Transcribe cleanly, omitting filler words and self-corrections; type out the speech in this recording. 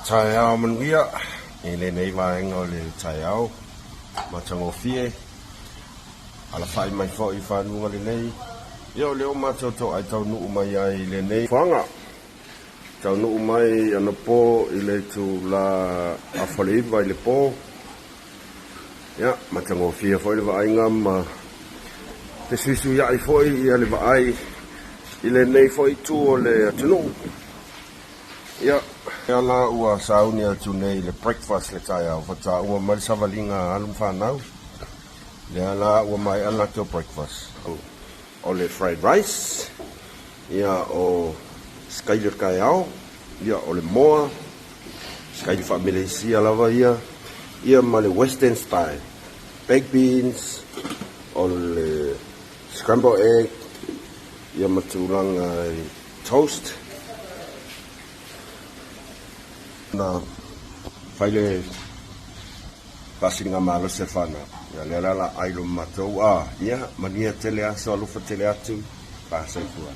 Taeao manuia i lenei vaega o le taeao matagofie. Alafai mai foi i fanuga lelei. Ia o lea ua matou toai taunuu mai ai i lenei foaga. Taunuu mai anapo i le itula 8:30 i le po. Ia, matagofie foi le vaaiga ma fesuisuiai foi ia le vaai i lenei foi itu o le atunuu. Ia, lea la ua sauni atu nei i le breakfast le taeao, faatoa uma mai le savaliga a alu ma fanau. Lea la ua maea le latou breakfast. O le fried rice, ia o sikaili o le taeao, ia o le moa, sikaili faa-Meleisia lava ia, ia ma le western style, baked beans, o le scrambled egg, ia ma tulaga i toast. Na fai le faasiliga malosi a le fanau. Ia lea la la ai lo matou a, ia manuia tele aso alofa tele atu, fasoifua.